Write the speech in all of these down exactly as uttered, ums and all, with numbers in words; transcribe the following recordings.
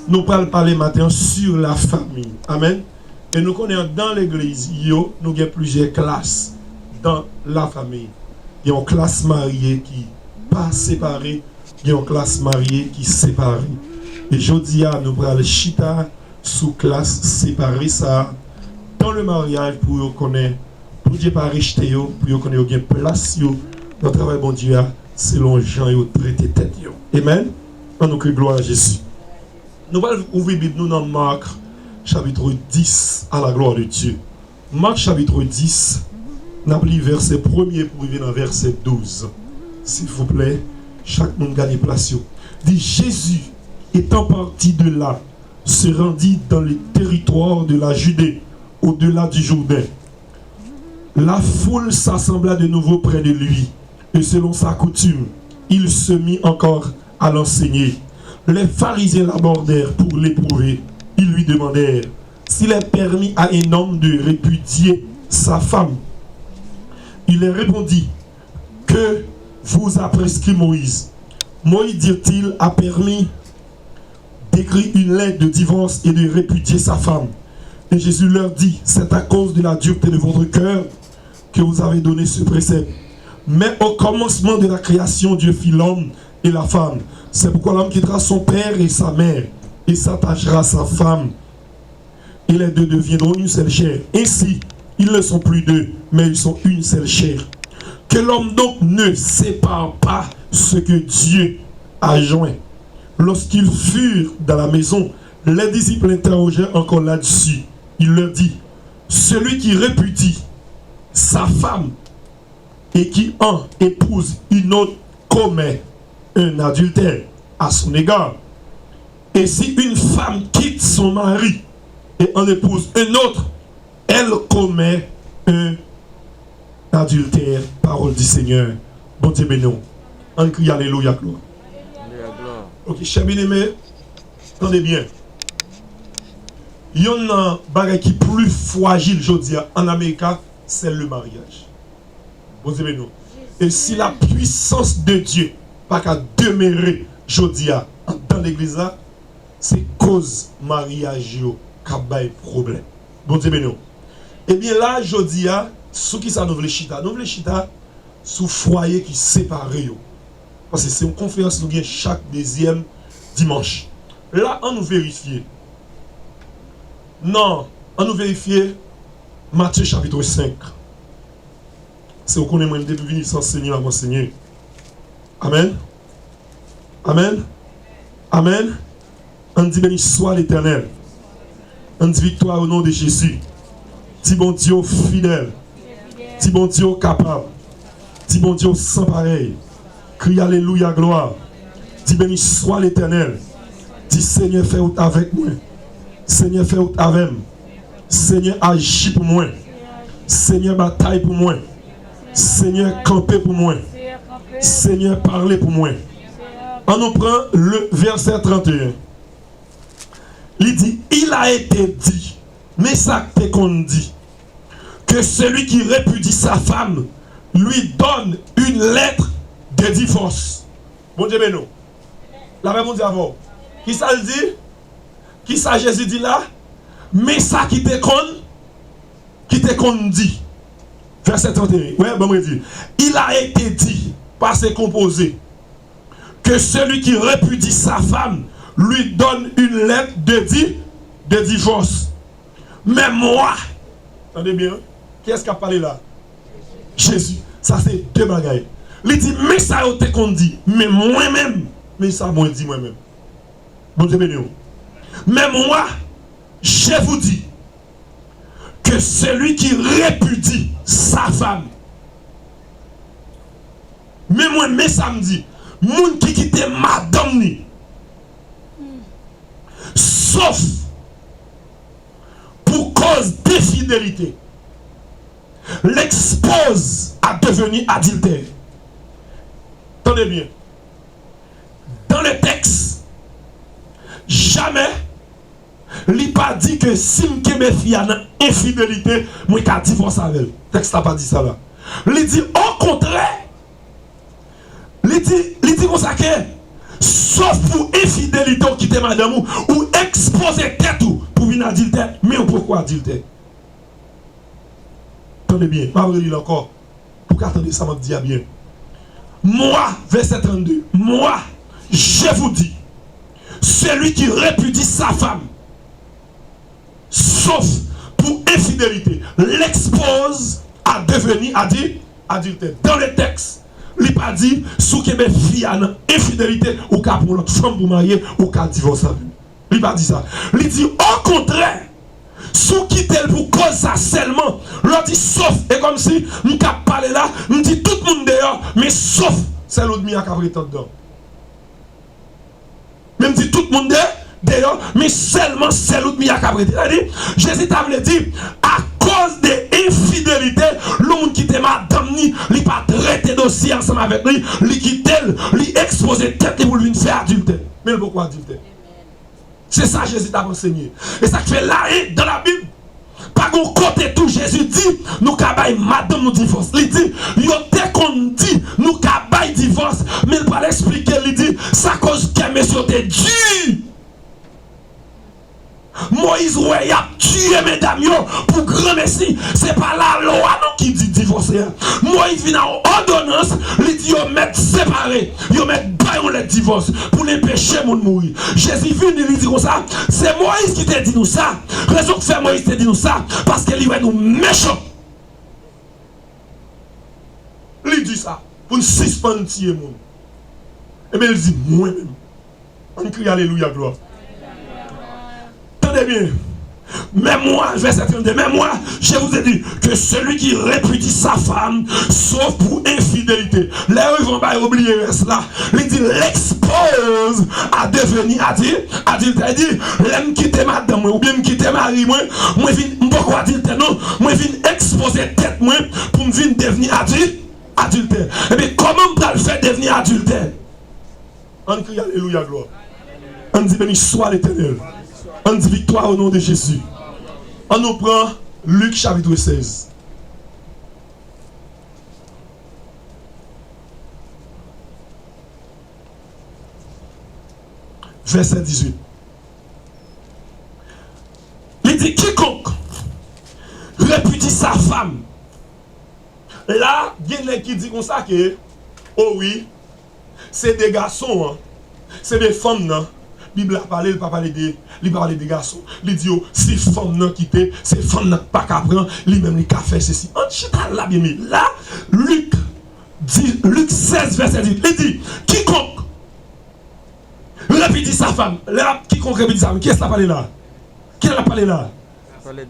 Nou pral pale maten an sur la famille. Amen. E nou konnen anndan legliz yo, nou gen plizyè klas dans la famille. Gen yon klas marye ki pa separe, gen yon klas marye ki separe. E jodi a, nou pral chita sou klas separe sa a dans le mariage pou yo konnen Bondye pa rejte yo, pou yo konnen yo gen plas yo nan travay Bondye a, selon jan yo trete tèt yo. Amen. Ann nou kriye glwa a Jezi. Nou pral ouvri Bib nou nan Mark, chapitre dix, à la gloire de Dieu. Mark, chapitre dix, n ap li vèsè premye pou rive nan vèsè douz. Silvouplè, chak moun gade plas yo. Di, Jésus, étant parti de là, se rendit dans le territoire de la Judée, au-delà du Jourdain. La foule s'assembla de nouveau près de lui, et selon sa coutume, il se mit encore à l'enseigner. Les pharisiens l'abordèrent pour l'éprouver. Ils lui demandèrent s'il est permis à un homme de répudier sa femme. Il leur répondit, que vous a prescrit Moïse? Moïse, dirent-ils, a permis d'écrire une lettre de divorce et de répudier sa femme. Et Jésus leur dit, c'est à cause de la dureté de votre cœur que vous avez donné ce précepte. Mais au commencement de la création, Dieu fit l'homme et la femme. C'est pourquoi l'homme quittera son père et sa mère et s'attachera à sa femme. Et les deux deviendront une seule chair. Ainsi, ils ne sont plus deux, mais ils sont une seule chair. Que l'homme donc ne sépare pas ce que Dieu a joint. Lorsqu'ils furent dans la maison, les disciples l'interrogèrent encore là-dessus. Il leur dit, celui qui répudie sa femme et qui en épouse une autre commet un adultère à son égard. Et si une femme quitte son mari et en épouse un autre, elle commet un adultère. Parole du Seigneur. Bondye beni w. Ann kriye alelouya, glwa. Ok, chè byeneme, tande byen. Yonn nan bagay ki pli frajil jodi a ann Amerika, se le maryaj. Bondye beni w. E si la puissance de Dieu pa ka demere jodi a anndan legliz la, se koz maryaj yo k ap bay pwoblèm. Bondye beni w. Ebyen la, jodi a, sou ki sa nou vle chita? Nou vle chita sou fwaye ki separe yo. Paske se yon konferans nou gen chak dezyèm dimanch. La, ann nou verifye. Non, ann nou verifye Matye chapitre cinq. Se ou konnen mwen, m te vini san Senyè, m ap ansenye. Amèn. Amèn. Amèn. Ann di, béni soit l'Éternel. Ann di, victoire au nom de Jésus. Di, Bondye w fidèl. Di, Bondye w kapab. Di, Bondye w san parèy. Kriye alelouya, glwa. Di, béni soit l'Éternel. Di, Senyè, fè wout avèk mwen. Senyè, fè wout avè m. Senyè, aji pou mwen. Senyè, batay pou mwen. Senyè, kanpe pou mwen. Senyè, pale pou mwen. Ann nou pran le vèsè trannteyen. Li di, il a été dit, men sa k te konn di, que celui qui répudie sa femme lui donne une lettre de divorce. Bondye beni w. Lapè Bondye avè w. Kisa l di? Kisa Jezi di la? Men sa ki te konn, ki te konn di. Vèsè trannteyen. Wè, ban m redi. Il a été dit, pase konpoze, que celui qui répudie sa femme lui donne une lettre de di-, de divorce. Mais moi, tande byen, wi. Kiyès k ap pale la? Jezi. Sa se de bagay. Li di, men sa yo te konn di, men mwen menm, men sa mwen di mwen menm. Bondye beni w. Mais moi, je vous dis que celui qui répudie sa femme, men mwen, men sa m di, moun ki kite madanm ni, sof pou koz de fidelite, l'expose à devenir adultère. Tande byen. Dans le texte, jamè li pa di ke si m kenbe fi a nan enfidelite, mwen ka divòse avè l. Tèks la pa di sa la. Li di, okontrè, li di, li di konsa ke, sof pou enfidelite w kite madanm ou, ou ekspoze tèt ou pou vin adiltè, men ou poko adiltè. Tande byen, m ap reli l ankò, pou w ka tande sa m ap di a byen. Moi, vèsè trannde, moi, je vous dis, celui qui répudie sa femme, sauf pour infidélité, l'expose à devenir adi-, adultère. Dans le texte, li pa di, si w kenbe fi a nan enfidelite, ou ka pran lòt fanm pou marye, ou ka divòse avè l. Li pa di sa. Li di, okontrè, si w kite l pou koz sa sèlman, lè w di sof, e kòmsi m k ap pale la, m di tout moun deyò, men sof sè Loudmi a k ap ret anndan. Men m di tout moun de, deyò, men sèlman sè Loudmi a k ap rete. Sa di, Jezi ta vle di, akoz de enfidelite, yon moun kite madanm ni, li pa trete dosye ansanm avèk li, li kite l, li ekspoze tèt li pou l vin fè adiltè. Men l poko adiltè. Se sa Jezi t ap ansenye. E sa k fè la, e, dans la Bible, pa gon kote tou Jezi di nou ka bay madanm nou divòs. Li di, yo te konn di nou ka bay divòs, men l pral eksplike, li di, sa koz kè mesye yo te di. Moyiz wè y ap tiye medam yo pou granmesi. Se pa lalwa non ki di divòse a. Moyiz vin ak yon òdonans, li di yo mèt separe, yo mèt bay yon lèt divòs pou l enpeche moun mouri. Jezi vini, li di konsa, se Moyiz ki te di nou sa. Rezon k fè Moyiz te di nou sa, paske li wè nou mechan. Li di sa pou n sispann tiye moun. Ebyen, li di, mwen menm. Ann kriye alelouya, glwa. Tande byen. Mais moi, vèsè trannde, mais moi, je vous ai dit que celui qui répudie sa femme, sauf pour infidélité. Lè yo rive anba, yo bliye rès la. Li di, l'expose à devenir adi-, adiltè. Li di, lè m kite madanm mwen, oubyen m kite mari mwen, mwen vin, m poko adiltè non, mwen vin ekspoze tèt mwen pou m vin devni adi-, adiltè. Ebyen, kòman m pral fè devni adiltè? Ann kriye alelouya, glwa. Ann di, béni soit l'Éternel. Ann di, victoire au nom de Jésus. Ann nou pran Lik chapit sèz. Vèsè dizuit. Li di, quiconque répudie sa femme. La, gen nèg ki di konsa ke, o wi, se de gason an, se de fanm nan. Bib la pale, li pa pale de, li pa pale de gason. Li di yo, si fanm nan kite, se fanm nan k pa ka pran, li menm li ka fè sesi. Ann chita la, byeneme. La, Lik, di, Lik sèz, vèsè dizuit, li di, quiconque répudie sa femme. Lè l ap quiconque répudie sa femme, kiyès l ap pale la? Kiyès l ap pale la?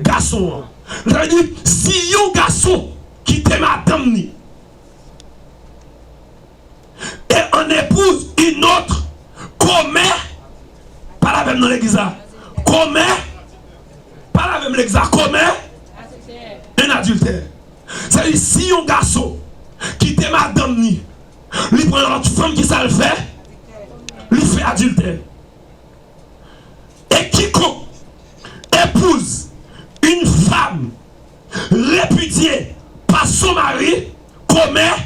Gason an. Sa vle di, si yon gason kite madanm ni et en épouse une autre, commet, pale avè m nan legliz la, commet, pale avè m legliz la, commet un adultère. Sa vle di, si yon gason kite madanm ni, li pran lòt fanm, ki sa l fè? Li fè adiltè. Et quiconque épouse une femme répudiée par son mari commet.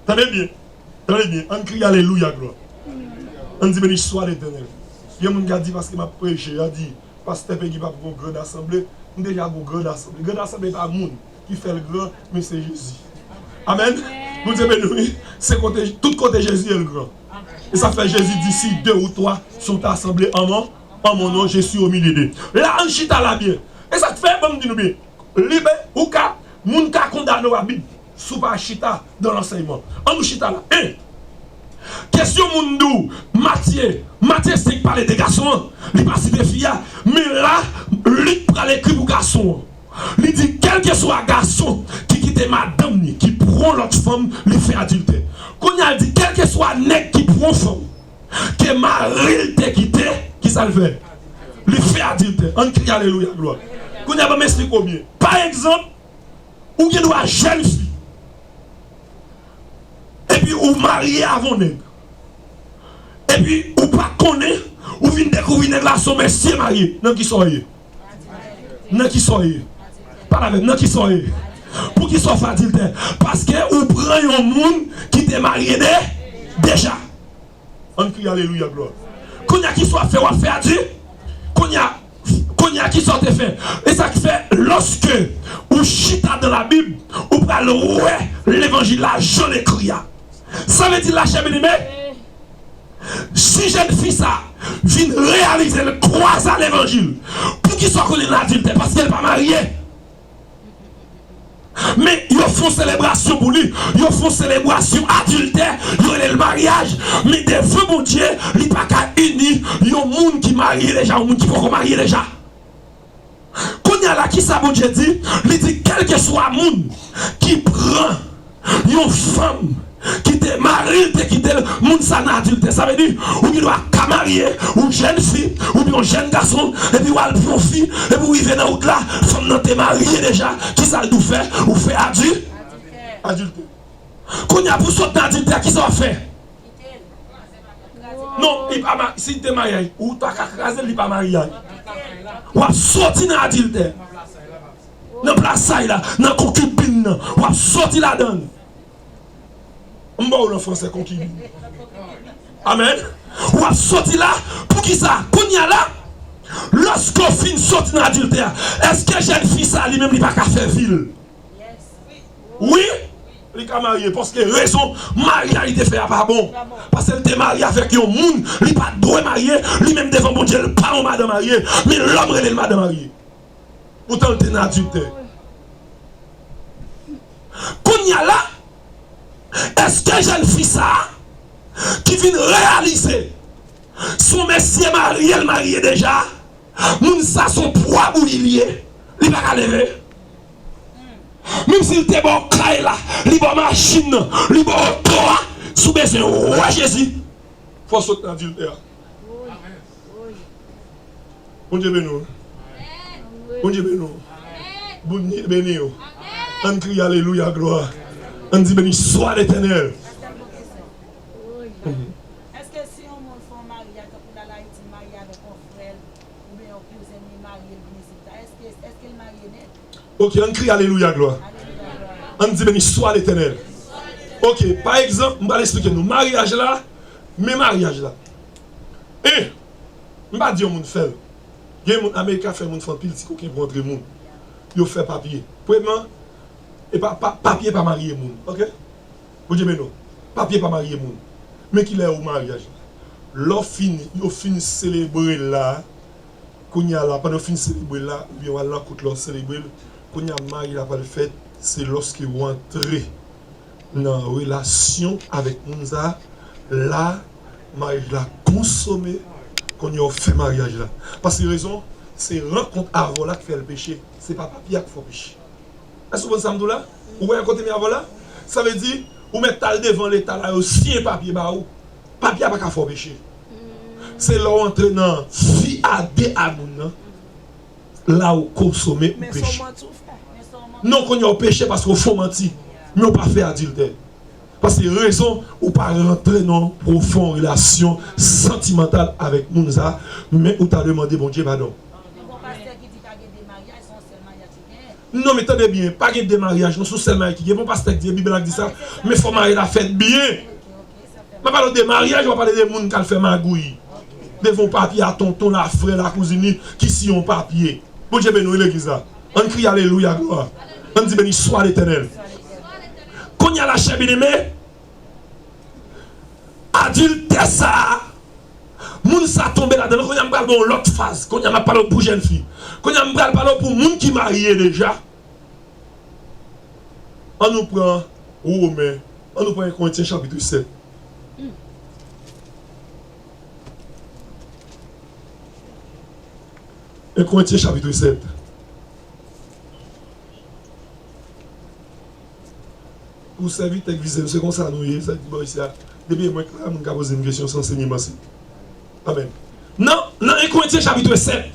Tande byen, tande byen. Ann kriye alelouya, glwa. Ann di, béni soit l'Éternel. Gen moun k ap di, paske m ap preche, y ap di, pastè Pegi p ap gon grand asanble. M deja gon grand asanble. Grand asanble pa moun ki fè l gran, men se Jezi. Amèn. Bondye beni w, wi. Se kote, tout kote Jezi ye, l gran. E sa fè Jezi di, si deux ou trois sont assemblés en mon, en mon nom, je suis au milieu d'eux. La, ann chita la byen. E sa k fè, ban m di nou byen. Li, ben, ou ka, moun ka kondane w a Bib si w pa chita dans l'enseignement. Ann nou chita la. En. Kesyon moun di w, Matye, Matye senk pale de gason an, li pa site fi a, men la, Lik pral ekri pou gason an. Li di, kèlkeswa gason ki kite madanm ni, ki pran lòt fanm, li fè adiltè. Kounye a, li di, kèlkeswa nèg ki pran fanm ke mari l te kite, ki sa l fè? Li fè adiltè. Ann kriye alelouya, glwa. Kounye a, ban m esplike w byen. Pa egzanp, ou gen dwa jèn fi, epi ou marye avè yon nèg, epi ou pa t konnen, ou vin dekouvri nèg la se yon mesye marye. Nan kisa w ye? Nan kisa w ye? Pale avè m, nan kisa w ye? Poukisa w fè adiltè? Paske ou pran yon moun ki te marye de, deja. Ann kriye alelouya, glwa. Kounye a, kisa w ap fè? W ap fè adil-, kounye a, kounye a, kisa w te fè? E sa k fè, lòske ou chita nan Labib, ou pral wè levanjil la jan l ekri a. Sa vle di, lachè byeneme, si jèn fi sa vin reyalize l kwaze a levanjil, poukisa w konnen l adiltè? Paske l pa marye. Men yo fè yon selebrasyon pou li. Yo fè yon selebrasyon adiltè. Yo rele l maryaj. Men devan Bondye, li pa ka ini yon moun ki marye deja, yon moun ki poko marye deja. Kounye a la, kisa Bondye di? Li di, kèlkeswa moun ki pran yon fanm ki te mari l te kite l, moun sa nan adiltè. Sa vle di, ou gen dwa ka marye, ou jèn fi, oubyen yon jèn gason, epi w al pran yon fi, epi w rive nan wout la, fanm nan te marye deja. Kisa l di w fè? Ou fè adi-, adiltè. Kounye a, pou sot nan adiltè, kisa w ap fè? Non, li pa ma-, si l te marye, ou ta ka kraze l, li pa marye. W ap soti nan adiltè. Nan plasay la, nan konkibin nan, w ap soti ladan l. M ba w nan fransè konkibin. Amèn. W ap soti la, poukisa? Kounye a la, lòske w fin soti nan adiltè a, èske jèn fi sa li menm li pa ka fè vi l? Wi, li ka marye, paske rezon maryaj li te fè a pa bon. Paske l te marye avèk yon moun li pa t dwe marye, li menm devan Bondye, l pa yon madan marye, men lòm rele l madan marye. Poutan l te nan adiltè. Kounye a la, èske jèn fi sa a ki vin reyalize se yon mesye marye l marye deja, moun sa se yon pwa bouyi li ye, li pa ka leve? Menm si l te ba w kay la, li ba w machin nan, li ba w oto a, si w bezwen wè Jezi, fò w sot nan adiltè a. Bondye beni w. Bondye beni w. Bondye beni w. Ann kriye alelouya, glwa. Ann di, beni swa Letènèl. Èske si yon moun fè yon maryaj, tankou l al Ayiti, l marye avèk yon frè l, oubyen yon kouzen l, li marye, l vin isit la, èske, èske l marye nèt? Ok, ann kriye alelouya, glwa. Ann di, beni swa Letènèl. Ok, pa egzanp, m pral eksplike nou. Maryaj la, men maryaj la. E, m pa di yon moun fè l. Gen moun, Amerik ap fè moun fè anpil ti koken pou antre moun. Yo fè papye. Premyèman, e pa, pa, papye pa marye moun, ok? Bondye beni w. Papye pa marye moun. Men kilè ou maryaj la. Lè w fini, yo fin selebre l la, kounye a la, pandan yo fin selebre l la, oubyen w al nan kout la, w selebre l, kounye a maryaj la pral fèt, se lòske w antre nan relasyon avèk moun sa a, la, maryaj la konsome, kounye a w fè maryaj la. Paske rezon, se rankont avè w la k fè l peche, se pa papye a k fè w peche. Èske w konn sa m di w la? Ou wè kote m ye avè w la? Sa vle di, ou mèt t al devan Leta la, yo siyen papye ba ou. Papye a pa ka fè w peche. Se lè w antre nan vi a de a moun nan, la ou konsome, ou peche. Non, kounye a w peche paske w fè w manti, men w pa fè adiltè. Paske rezon, ou pa rantre nan pwofon relasyon santimantal avèk moun sa, men ou ta demande Bondye padon. Gen bon pastè ki di pa gen de maryaj, se yon sèl maryaj ki genyen. Non, men tande byen, pa gen de maryaj, non, se yon sèl maryaj ki genyen. Bon pastè k di, e Bib la k di sa, men fò maryaj la fèt byen. M ap pale w de maryaj, w ap pale de moun k al fè magouy devan yon papye a tonton la, frè la, kouzin li, ki siyen yon papye. Bondye beni w, legliz la. Ann kriye alelouya, glwa. Ann di, beni swa Letènèl. Kounye a la, chè byeneme, adiltè sa a, moun sa tonbe ladan l. Kounye a m pral ba w yon lòt faz. Kounye a m ap pale w pou jèn fi. Kounye a m pral pale w pou moun ki marye deja. Ann nou pran Women, ann nou pran en Korentyen chapit sèt. En Korentyen chapit sèt. Pou sèvitè k vize m, se konsa nou ye, sa di bò isi a. Depi e mwen k la, moun ka poze m kesyon san Senyè m ansanm. Amèn. Nan, nan en Korentyen chapit sèt.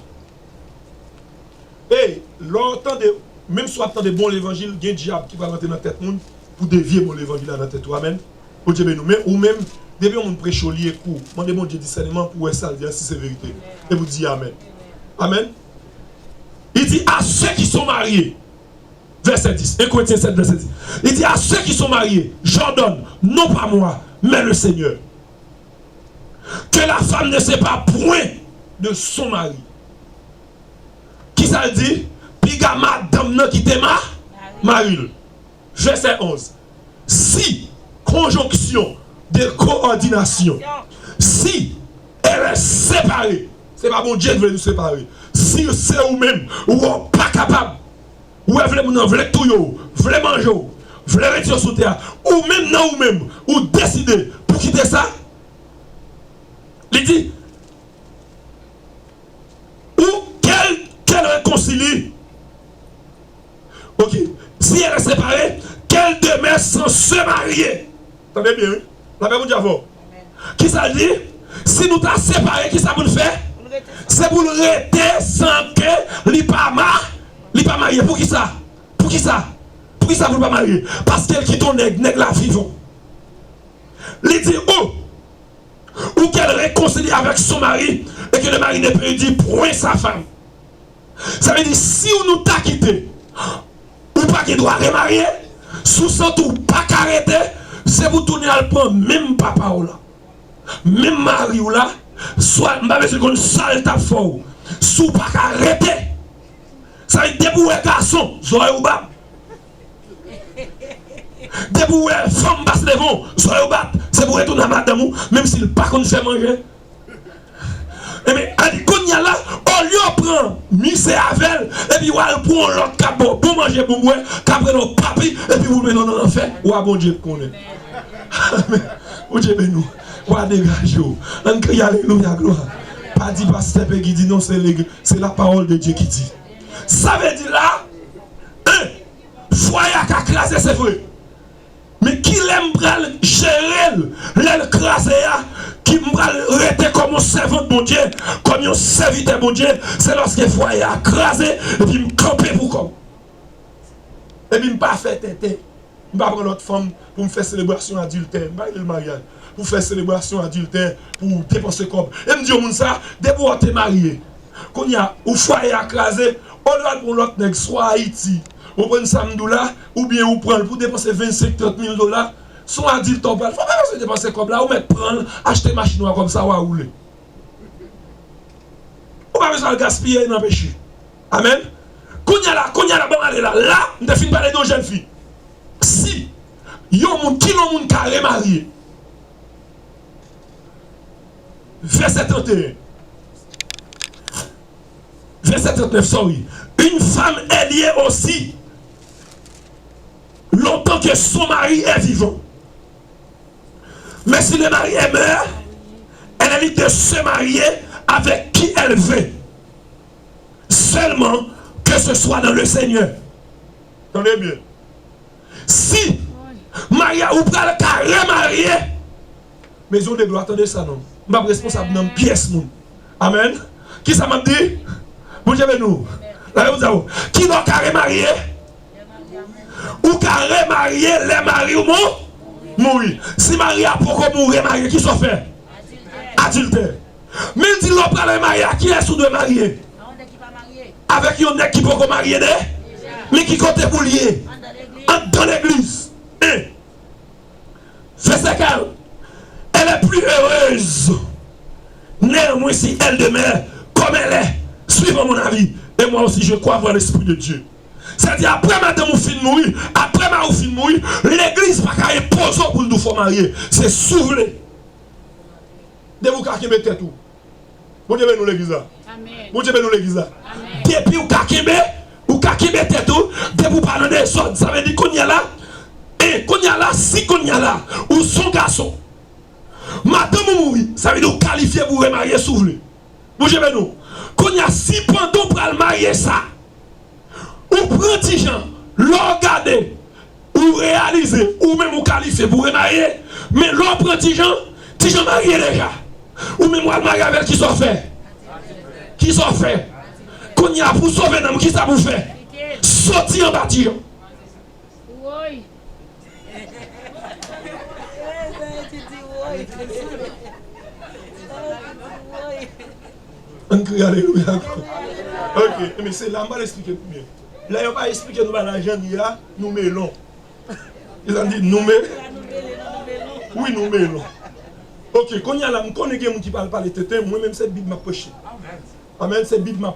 E, lè w tande, menm si w ap tande bon levanjil, gen dyab ki pral rantre nan tèt moun pou devye bon levanjil la nan tèt ou. Amèn. Bondye beni w. Men ou menm, depi yon moun preche w, li ekri w, mande Bondye disèneman pou w wè sa l di a, si se verite. Epi w di amèn. Amèn. Il dit à ceux qui sont mariés, verset dix, un Corinthiens sept, verset dix. Il dit à ceux qui sont mariés, j'ordonne, non pas moi, mais le Seigneur. Que la femme ne sépare point de son mari. Kisa l di? Piga madanm nan kite ma, mari l. Vèsè onz. Si, conjonction de coordination, si elle est séparée, se pa Bondye ki vle nou separe. Si se ou menm, ou wè w pa kapab, ou wè vle moun nan vle touye w, vle manje w, vle retire w sou tè a, ou menm nan ou menm, ou deside pou kite sa, li di, ou qu'elle, qu'elle réconcilie. Ok. Si elle est séparée, qu'elle demeure sans se marier. Tande byen, wi. Lapè Bondye avè w. Kisa l di? Si nou ta separe, kisa pou n fè? Se pou n rete san ke li pa ma, li pa marye. Poukisa? Poukisa? Poukisa pou l pa marye? Paske l kite yon nèg, nèg la vivan. Li di, ou, ou qu'elle réconcilie avec son mari et que le mari ne pérudie point sa femme. Sa vle di, si w nou ta kite, ou pa gen dwa remarye. Si w santi w pa ka rete, se pou w tounen al pran menm papa w la, menm mari w la, swa m pa bezwen konn sa l t ap fè w. Si w pa ka rete, sa vle di, depi w wè gason, zòrèy ou bat. Depi w wè fanm pase devan w, zòrèy ou bat, se pou w retounen a madanm ou, menm si l pa konn fè manje. Ebyen, a di kounye a la, olye w pran mizè avè l, epi w al pran yon lòt k ap ba w bon manje, bon bwè, k ap rele w papi, epi pou l mennen w nan lanfè, wa Bondye k konnen. Amen. Bondye beni w. Wa degaje w. Ann kriye alelouya, glwa. Pa di pastè Pegi di non, se legi-, se la parole de Dieu qui dit. Sa vle di la, en, fwaye a ka kraze, se vre. Men kilè m pral jere l, lè l kraze a, ki m pral rete kòm yon sèvant Bondye, kòm yon sèvitè Bondye, se lòske fwaye a kraze, epi m kanpe pou kò m. Epi m pa fè tenten. M pa pran lòt fanm pou m fè selebrasyon adiltè. M pa rele l maryaj. Pou fè selebrasyon adiltè, pou depanse kòb. E m di yon moun sa, depi w te marye, kounye a, ou fwaye a kraze, olye w al pran yon lòt nèg, swa Ayiti, ou konprann sa m di w la, oubyen ou pran l pou depanse vennsenk, trant mil dola, se yon adiltè w pral fè, w pa bezwen depanse kòb la, ou mèt pran l, achte machin w a kòm sa w a woule. Ou pa bezwen al gaspiye nan peche. Amèn. Kounye a la, kounye a la, ban m ale la. La, m te fin pale de yon jèn fi. Si yon moun, kilè yon moun ka remarye? Vèsè trannteyen. Vèsè trannèf, sorry. Une femme est liée aussi longtemps que son mari est vivant. Mais si le mari est mort, elle est libre de se marier avec qui elle veut, seulement que ce soit dans le Seigneur. Tande byen. Si marye a, ou pral ka remarye, Maison de Gloire, tande sa non. M p ap responsab nanm pyès moun. Amèn. Kisa m ap di? Bondye beni w. Lè yo di w, kilè w ka remarye? Ou ka remarye lè mari w mou-, mouri. Si mari a poko mouri, remarye, kisa w fè? Adiltè. Men l di lè w pral remarye a, kiyès ou dwe marye? Avèk yon nèg ki poko marye de? Men ki kote pou l ye? Anndan legliz. En. Vèsè katòz. Elle est plus heureuse néanmoins si elle demeure comme elle est, suivant mon avis. Et moi aussi, je crois avoir l'Esprit de Dieu. Sa di, apre madanm ou fin mouri, apre mari w fin mouri, legliz pa ka enpoze w pou l di w fò w marye. Se si w vle. Depi w ka kenbe tèt ou. Bondye beni w legliz la. Amèn. Bondye beni w legliz la. Amèn. Depi w ka kenbe, ou ka kenbe tèt ou, depi w pa nan dezòd, sa vle di kounye a la, e kounye a la, si kounye a la, ou se yon gason, madanm ou mouri, sa vle di ou kalifye pou w remarye si w vle. Bondye beni w. Kounye a, si pandan w pral marye sa, ou pran ti jan, lè w gade, ou reyalize, ou menm ou kalifye pou remarye, men lè w pran ti jan, ti jan marye deja. Ou menm w al marye avè l, kisa w fè? Kisa w fè? Kounye a, pou sove nanm, kisa pou w fè? Soti anba ti jan. Woy. Ann kriye alelouya. Ok, men se la m pral esplike nou byen. Lè yo pa esplike nou bagay la jan l ye a, nou melon. Yo sa di nou me-, wi, nou melon. Ok, kounye a la, m konnen gen moun ki pral pale tenten, mwen menm se Bib m ap preche. Amèn, se Bib m ap